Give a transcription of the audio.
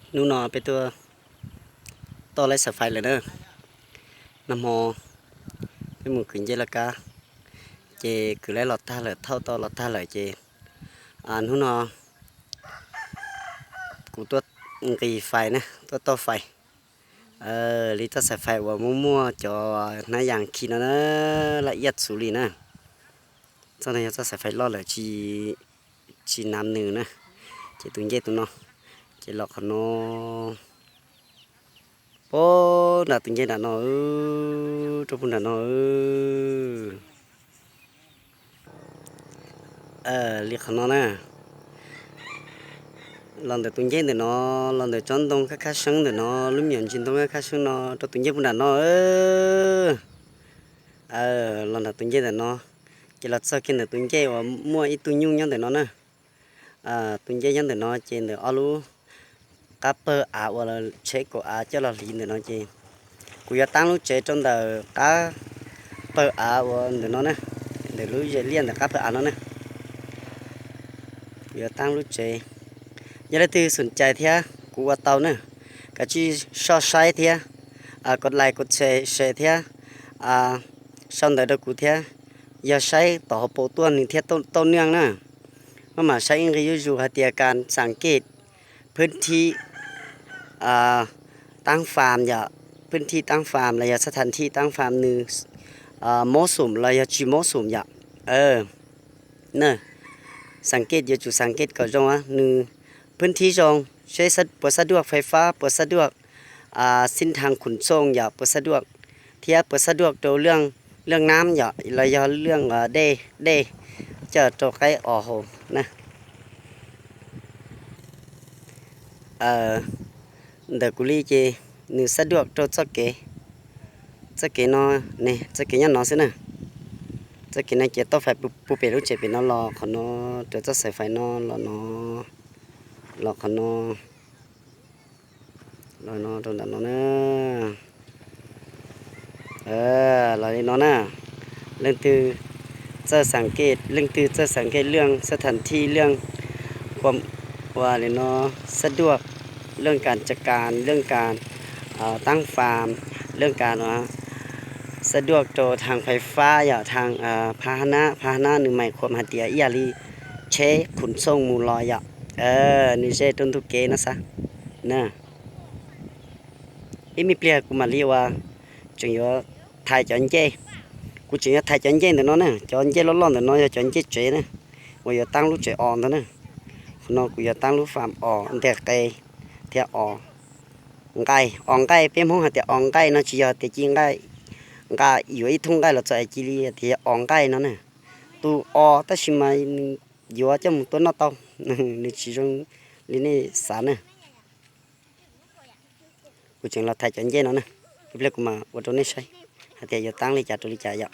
Hnub no peb tuaj toj laib xaim fais lawm na. Nag hmo peb mus kwv ncej laj kab, ces kwv laib los tag lawm, thauj tau los tag lawm ces hnub no kuv tuaj nqis fais na, tuaj toj fais li txoj xaim fais uas muaj muaj cov hnab yas khi no na, laj iab txhuv li na. Txoj no yog txoj xaim fais loj lawm, tsis nam nws na. Ces tus ncej tus no, ces los qhov no, puag nram tus ncej nram no, rau puag nram no. Li qhov no na, los ntawm tus ncej ntawm no, los ntawm tsob ntoo khab khab seeb ntawm no, lub me nyuam ntsis ntoo khab khab seeb no rau tus ncej puag nram no. Los nram tus ncej ntawm no, ces los txog kiag ntawm tus ncej uas muaj ib tug nyuj nyob ntawm no na. Tus ncej nyob ntawm no ces ntawm ob lub qab pawg av uas tsheb kaum av coj los hliv ntawm no ces kuv yuav taab lub tsev rau ntawm qab pawg av uas ntawm no na, ntawm lub zes liaj ntawm qab pawg av no na. Kuv yuav taab lub tsev. Yog leej twg xum cais thiab kuv ua tau na, kav tsij soj saib thiab, kos lais kos share thiab, sau ntawv rau kuv thiab. Yog saib tom hauv paus tuaj nws thiaj tau neeg na. Maj mam saib ib nqi zuj zus hais tias kas xam kej phwb thib taab fam yom, phwb thib taab fam los yog sab thas thib taab fam nws mob xum los yog tsis mob xum yom. Xam kej yuav tsum xam kej kom zoo, nws phwb thib zoo, seb puas xab duaj fais fab, puas xab duaj xib thas khum txooj yom, puas xab duaj, thiab puas xab duaj rau laj nam yom los yog laj dej, dej coj rau qaib os haus na. Ntawm kuv li ces nws xab duaj rau txoj kev, txoj kev no, txoj kev nyob no xwb na. Txoj kev no ces toj fais puag pem lub tsev pem no los qhov no, rau txoj xaim fais no los no, los qhov no, los no rau ntawm no na. Los li no na, leej twg txawj xam kej, leej twg txawj xam kej laj sab thas thib laj, ua li no, xab duaj, laj kas tsa kas, laj kas taab fam, laj kas no, xab duaj rau thas fais fab yom, thas pha ha nab, pha ha nab nws mais khuam hais tias ib yam li tsheb khum txooj mus los yom. Nws ze rau ntug kev no xav na. Ib me pliag kuv mam li ua, tseem yuav thais cov ncej. Kuv tseem yuav thais cov ncej ntawm no na, cov ncej loj loj ntawm no yog cov ncej tsev na, uas yuav taab lub tsev os ntag na. Qhov no kuv yuav taab lub fam os nteg qe thiab os nqaij. Os nqaij peb Hmoob hais tias os nqaij no tsis yog tias ci nqaij, nqa yuav ib thoob nqaij los txog es cia li tias yog os nqaij no na. Tus os tab sis mas nws yuav coj mus tua noj tau, nws tsis zoo li nej xav na. Kuv tseem los thais cov ncej no na, ib pliag kuv mam ua rau nej saib hais tias yuav taab li cas rau li cas yom.